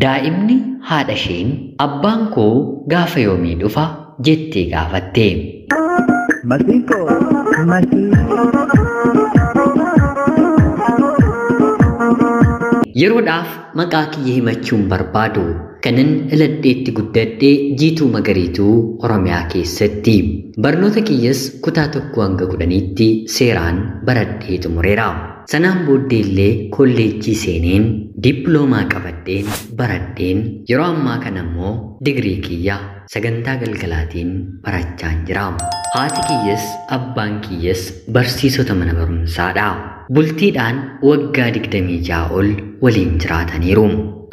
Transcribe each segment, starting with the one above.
Daa'imni haadha isheen abbaan koo gaafa yoomii dhufa jettee gaafatte. Masiinqoo masii. Yeroodhaaf maqaa kiyya himachuun barbaadu kanan dhaladheetti guddadhee Jiituu Magariituu Oromiyaa keessatti. Barnoota kiyyas kutaa 1 hanga 10tti seeraan baradhee xumureera. Sanaan booddee illee kolleejjii seeneen dippiloomaa qabadheen baradheen yeroo ammaa kana immoo digirii kiyya sagantaa galgalaatiin barachaa jira. Haati kiyyas abbaan kiyyas barsiisota mana barumsaadha. Bultiidhaan waggaa 26 ol waliin jiraataniiru.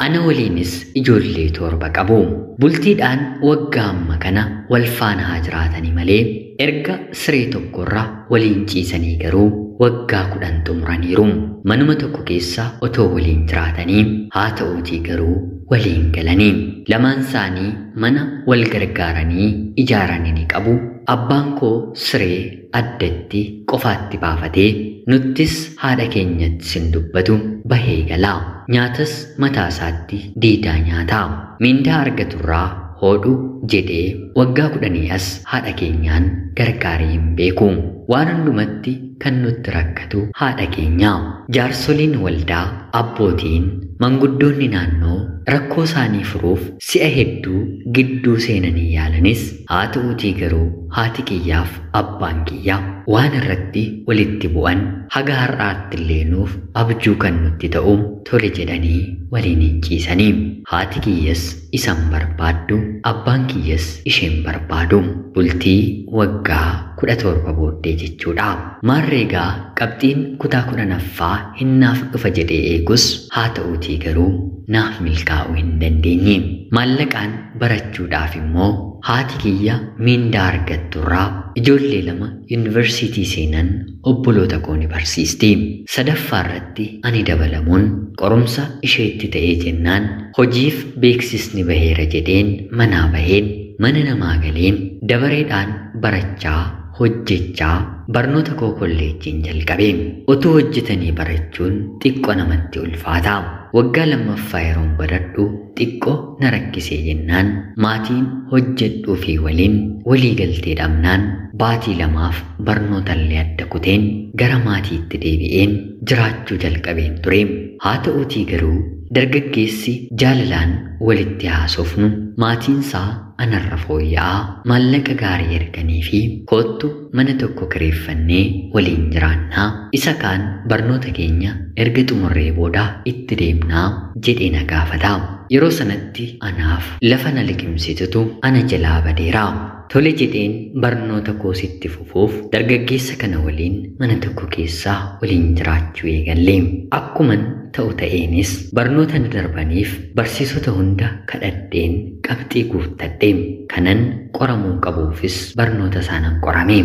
Ana waliinis ijoollee 7 qabu. Bultiidhaan waggaa amma kana wal faana haa jiraatanii malee erga siree tokkorra waliin ciisanii garuu waggaa 10 xumuraniiru. Manuma tokko keessa otoo waliin jiraatanii haa ta'uutii garuu waliin galanii. Lamaan isaanii mana wal gargaaranii ijaaranii ni qabu. Abbaan koo siree addatti qofaatti baafatee nuttis haadha keenyatti sin dubbatu bahee gala. Nyaatas mataa isaatti diidaa nyaata. Mindaa argaturraa hodhu jedhee waggaa 10 as haadha keenyaan gargaaree hin beeku. Waan hundumatti kan nutti rakkatu haadha keenya. Jaarsoliin waldaa, abbootiin, manguddoonni naannoo rakkoo isaanii furuuf si'a hedduu gidduu seenanii yaalanis haa ta'uutii garuu haati kiyyaaf abbaan kiyya waan irratti walitti bu'an haga har'aatti illee nuuf abjuu kan nutti ta'u tole jedhanii waliin hin ciisanii. Haati kiyyas isan barbaaddu, abbaan kiyyas isheen barbaadu. Bultii waggaa 17 booddee jechuudha. Maarreegaa qabxiin kutaa 10ffaa hinnaaf dhufa jedhee eegus haa ta'uutii garuu naaf milkaa'uu hin dandeenye. Maallaqaan barachuudhaaf immoo haati kiyya miindaa argatturraa ijoollee 2 yuunivarsiitii seenan obboloota koo ni barsiisti. Sadaffaa irratti ani dabalamuun qorumsa isheetti ta'ee jennaan hojiif beeksisni baheera jedheen manaa baheen mana namaa galeen dabareedhaan barachaa hojjechaa barnoota koo kolleejjiin jalqabe. Utuu hojjetanii barachuun xiqqoo namatti ulfaata. Waggaa 2ffaa yeroon baradhu xiqqoo na rakkisee jennaan maatiin hojjedhuu fi waliin walii galtee dhabnaan baatii 2f barnoota illee adda kuteen gara maatiitti deebi'een jiraachuu jalqabeen ture. Haa ta'uutii garuu dargaggeessi jaalalaan walitti haasofnu maatiinsaa anarra fooyya'aa maallaqa gaarii erganii fi koottu mana tokko kireeffannee waliin jiraannaa isa kaan barnoota keenya erga xumurree booda itti deemnaa jedhee na gaafata. Yeroo sanatti anaaf lafa na liqimsitutu ana jalaa badeera. Tole jedheen barnoota koositti fufuuf dargaggeessa kana waliin mana tokko keessaa waliin jiraachuu eegalle. Akkuman ta'u ta'eenis barnoota na darbaniif barsiisota hunda kadhadheen qabxii guuttadhe. Kanan qoramuu qabuufis barnoota isaanan qorame.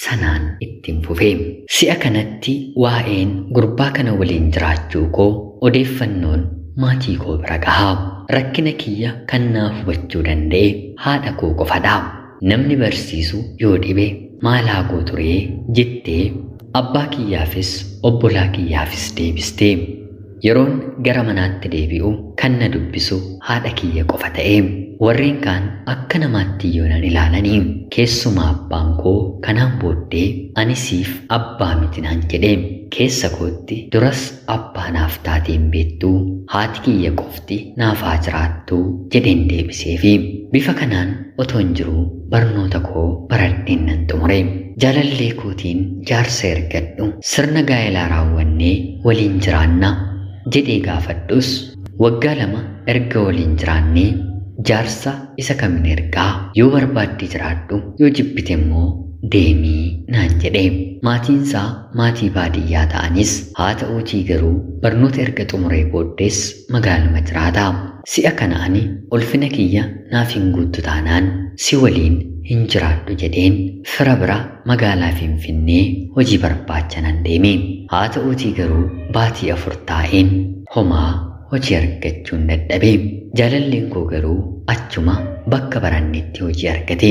Sanaan ittiin fufe. Si'a kanatti waa'een gurbaa kana waliin jiraachuu koo odeeffannoon maatii koo bira gaha. Rakkina kiyya kan naaf hubachuu danda'e haadha koo qofadha. Namni barsiisu yoo dhibe maalaa koo turee jettee abbaa kiyyaafis obbolaa kiyyaafis deebistee. Yeroon gara manaatti deebi'u kan na dubbisu haadha kiyya qofa ta'e. Warreen kaan akka namaatti yoo nan ilaalanii keessumaa abbaan koo kanaan booddee ani siif abbaa miti naan jedhe. Keessa kootti duras abbaa naaf taateen beektuu haati kiyya qofti naaf haa jiraattuu jedheen deebiseefi. Bifa kanaan otoon jiruu barnoota koo baradheen nan xumure. Jaalallee kootiin jaarsa ergadhu sirna gaa'elaa raawwannee waliin jiraanna jedhee gaafadhus waggaa 2 erga waliin jiraannee jaarsa isa kamin ergaa yoo barbaadde jiraadhu yoo jibbite immoo deemii naan jedhe. Maatiinsaa maatii baadiyyaa ta'anis haa ta'uutii garuu barnoota erga xumuree booddees magaaluma jiraata. Si'a kana ani ulfina kiyya naaf hin guuttu taanaan si waliin hin jiraadhu jedheen fira bira magaalaa Finfinnee hojii barbaacha nan deeme. Haa ta'uutii garuu baatii 4 taa'een homaa hojii argachuun dadhabe. Jaalalleen koo garuu achuma bakka barannetti hojii argate.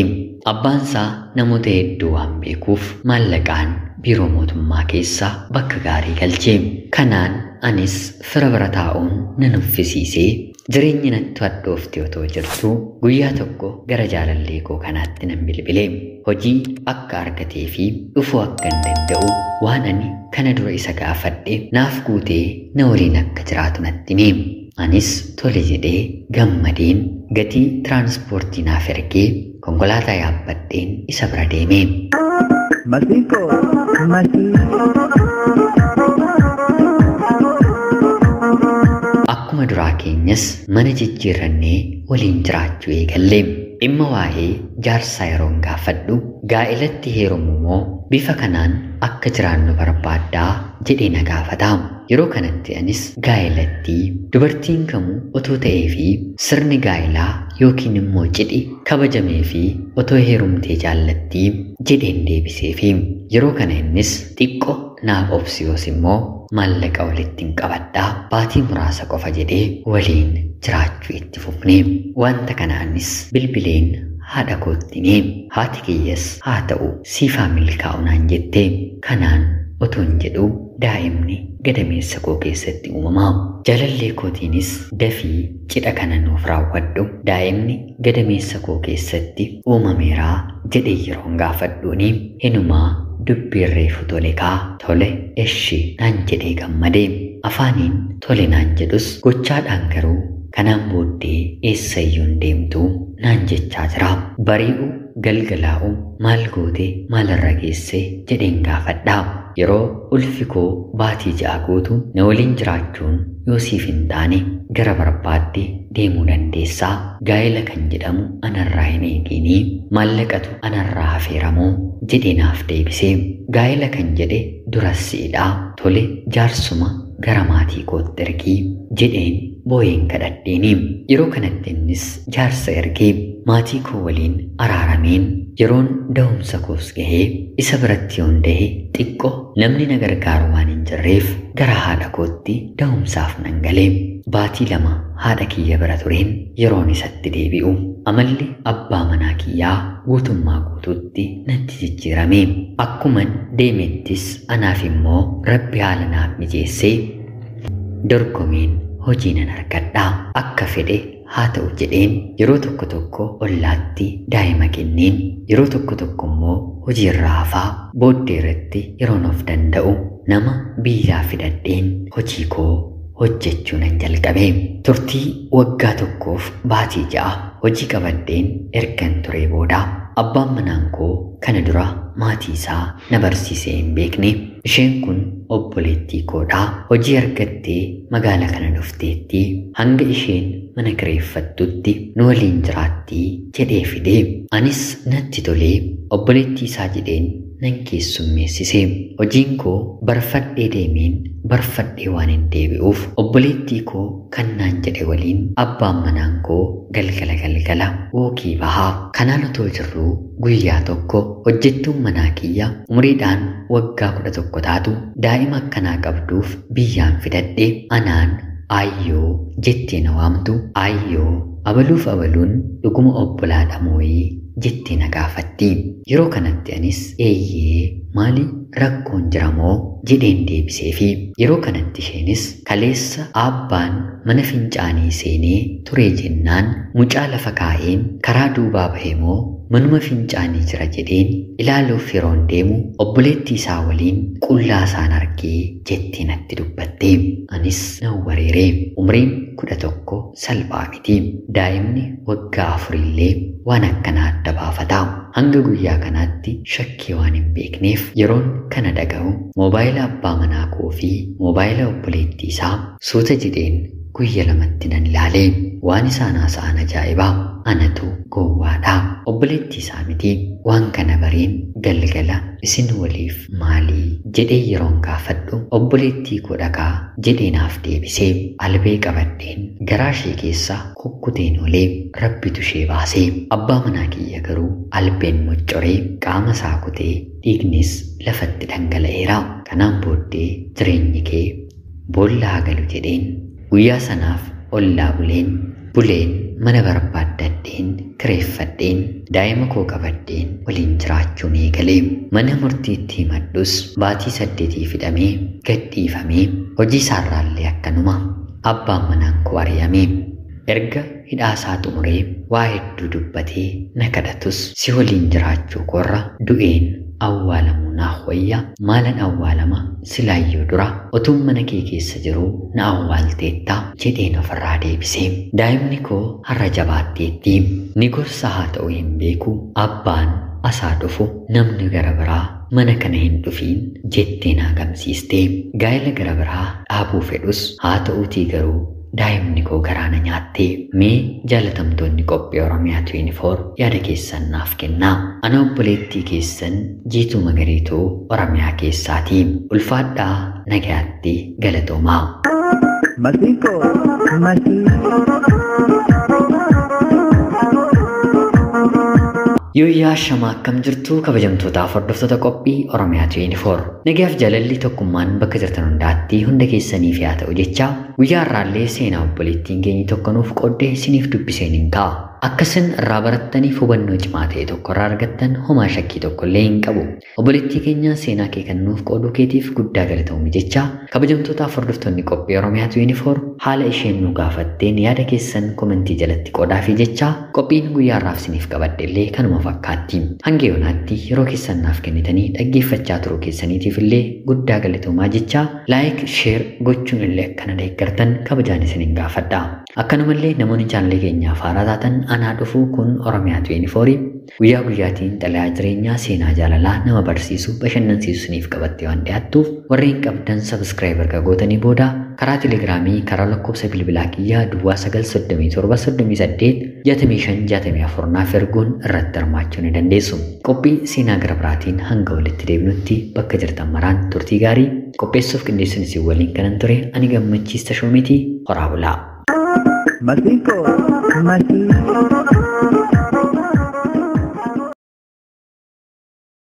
Abbaan isaa namoota hedduu waan beekuuf maallaqaan biiroo mootummaa keessa bakka gaarii galche. Kanaan anis fira bira taa'uun nan uffisiisee Jireenyi natti hadhoofte otoo jirtu guyyaa tokko gara jaalallee koo kanaatti nan bilbile. Hojii akka argatee fi dhufuu akka hin danda'u waan ani kana dura isa gaafadhe naaf guutee na waliin akka jiraatu natti hime. Anis tole jedhee gammadeen gatii tiraanspoortii naaf ergee konkolaataa yaabbadheen isa bira deeme. Masiinqoo masii. Akkuma duraa keenyas mana jijjiirrannee waliin jiraachuu eegalle. Dhimma waa'ee jaarsaa yeroon gaafadhu gaa'elatti heerumu moo bifa kanaan akka jiraannu barbaaddaa jedhee na gaafata. Yeroo kanatti anis gaa'elatti dubartiin kamuu otoo ta'ee fi sirni gaa'elaa yookiin immoo cidhi kabajamee fi otoo heerumtee jaallattii jedheen deebiseefi. Yeroo kana innis xiqqoo naaf obsiyoos immoo maallaqa walitti hin qabadhaa baatii muraasa qofa jedhee waliin jiraachuu itti fufne. Wanta kanaanis bilbileen haadha kootti hime. Haati kiyyas haa ta'u siifaa milkaa'u naan jette. Kanaan otoon jedhu daa'imni gadameessa koo keessatti uumama. Jaalallee kootiinis dafii cidha kana nuuf raawwadhu, daa'imni gadameessa koo keessatti uumameeraa jedhee yeroon gaafadhuuni hinumaa dubbiin reefu tole kaa tole eshi naan jedhee gammade. Afaaniin tole naan jedhus gochaadhaan garuu kanaan booddee eessayyuu hin deemtu naan jechaa jira. Bari'u galgalaa'u maal goote maalarra geesse jedheen gaafadha. Yeroo ulfi koo baatii 6 guutu na waliin jiraachuun yoo siif hin taane gara barbaadde deemuu dandeessaa. Gaa'ela kan jedhamu anarraa hin eeginii maallaqatu anarraa hafeeramoo jedhee naaf deebise. Gaa'ela kan jedhe duras si'idha. Tole jaarsuma gara maatii kootti ergii jedheen booyeen kadhadheeni. Yeroo kanatti innis jaarsa ergee maatii koo waliin araarameen yeroon da'umsa koos gahee isa biratti yoon dahe xiqqoo namni na gargaaru waan hin jirreef gara haadha kootti da'umsaaf nan galee. Baatii 2 haadha kiyya bira tureen yeroon isatti deebi'u amalli abbaa manaa kiyyaa guutummaa guutuutti natti jijjiirame. Akkuman deemettis anaaf immoo rabbi haala naaf mijeessee dorgomeen hojii nan argadha. Akka fedhe haa ta'u jedheen yeroo tokko tokko ollaatti daa'ima kenneen yeroo tokko tokko immoo hojii irraa hafaa booddee irratti yeroon of danda'u nama biyyaa fidadheen hojii koo hojjechuu nan jalqabe. Turtii waggaa 1 baatii 6 hojii qabadheen ergan turee booda abbaan manaan koo kana dura maatii isaa na barsiisee hin beekne. Isheen kun obboleettii koodhaa hojii argattee magaala kana dhufteetti hanga isheen mana kireeffattutti nu waliin jiraattii jedhee fide. Anis natti tolee obboleettii isaa jedheen nan keessummeessise. Hojiin koo barfadhee deemeen barfadhee waan hin deebi'uuf obboleettii koo kan naan jedhe waliin abbaan manaan koo galgala galgala wookii bahaa. Kanaan otoo jirruu guyyaa tokko hojjettuun manaa kiyya umriidhaan waggaa 11 taatu daa'ima akkanaa qabduuf biyyaan fidadhe anaan aayyoo jettee na waamtu. Aayyoo abaluuf abaluun dhuguma obbolaadha mooyii jettee na gaafatti. Yeroo kanatti anis eeyyee maali rakkoon jira moo jedheen deebiseefi. Yeroo kanatti isheenis kaleessa abbaan mana fincaanii seenee turee jennaan mucaa lafa kaa'een karaa duubaa bahe moo manuma fincaanii jira jedheen ilaaluuf yeroon deemu obboleettii isaa waliin qullaa isaan argee jettee natti dubbatte. Anis nan wareere. Umriin 11 salphaa miti. Daa'imni waggaa 4 illee waan akkanaa adda baafata. Hanga guyyaa kanaatti shakkii waan hin beekneef yeroon kana dhaga'u moobaayila abbaa manaa koo fi moobaayila obboleettii isaa suuta jedheen guyya 2tti nan ilaale. Waan isaan haasa'an ajaa'ibaa. Anatu gowwaadha. Obboleettii isaa miti. Waan kana bareen galgala isin waliif maalii jedhee yeroon gaafadhu obboleettii koo dhagaa jedhee naaf deebisee albee qabadheen garaa ishee keessa kukkuteen olee rabbitu ishee baasee. Abbaa manaa kiyya garuu albeen moccoree qaama isaa kutee dhiignis lafatti dhangala'eera. Kanaan booddee jireenyi kee boolla haa galu jedheen guyyaa sanaaf ollaa buleen mana barbaaddadheen kireeffadheen daa'ima koo qabadheen waliin jiraachuun eegalee. Mana murtiitti himadhus baatii 8 fidhamee gadhiifamee hojii isaarraallee akkanuma abbaan manaan koo ari'ame. Erga hidhaasaa xumuree waa hedduu dubbatee na kadhatus si waliin jiraachuu koorra du'een awwaalamuu naaf wayya, maalan awwaalama silaayyoo dura otuun mana kee keessa jiruu na awwaalteetta jedheen ofirraa deebise. Daa'imni koo har'a jabaatteetti. Ni gorsa haa ta'u hin beeku, abbaan asaa dhufu namni gara biraa mana kana hin dhufiin jettee na gamsiiste. Gaa'ela gara biraa dhaabuu fedhus haa ta'uutii garuu daa'imni koo garaa na nyaatte. Mee jaalatamtoonni qophii Oromiyaa 24 yaada keessan naaf kennaa. Ana obboleettii keessan Jiituu Magariituu Oromiyaa keessaati. Ulfaadhaa, nagayaatti, galatoomaa. Masiinqoo. Yooyyaa shamaa akkam jirtu kabajamtootaaf hordoftoota qophii Oromiyaa 24. Nagayaaf jaalalli tokkummaan bakka jirtan hundaatti hunda keessaniif haa ta'u jecha guyyaa har'aallee seenaa obboleettiin keenya tokko nuuf qooddee isiniif dubbiseen hin ka'a. Akkasin irraa barattaniif hubannoo cimaa ta'e tokko irraa argattan homaa shakkii tokko illee hin qabu. Obboleettii keenya seenaa kee kan nuuf qooduu keetiif guddaa galatoomi jecha kabajamtootaaf hordoftoonni qophii Oromiyaa 24 haala isheen nu gaafatteen yaada keessan komentii jalatti qoodaafi jecha qophiin guyyaa har'aaf isiniif qabadhe illee kanuma fakkaatti. Hanga yoonaatti yeroo keessan naaf kennitanii dhaggeeffachaa turuu keessaniitiif illee guddaa galatoomaa jecha laayik sheer gochuun illee akkana deeggartan kabajaan isiniin gaafadha. Akkanumallee namoonni chaanalee keenyaaf haaraa taatan anaa dhufuu kun Oromiyaa 24 guyyaa guyyaatiin xalayaa jireenyaa seenaa jaalalaa nama barsiisu bashannansiisu isiniif qabattee waan dhiyaattuuf warreen qabdan sabskiraayib erga gootanii booda karaa telegiraamii karaa lakkoofsa bilbilaa kiyyaa duwwaa 937 38 65 64 naaf erguun irratti hirmaachuu ni dandeessu. Qophii seenaa gara biraatiin hanga walitti deebinutti bakka jirtan maraan turtii gaarii qopheessuuf qindeessuun isin waliin kanan ture ani Gammachiis Tashoomitii horaa bulaa. Masiinqoo. Masiinqoo.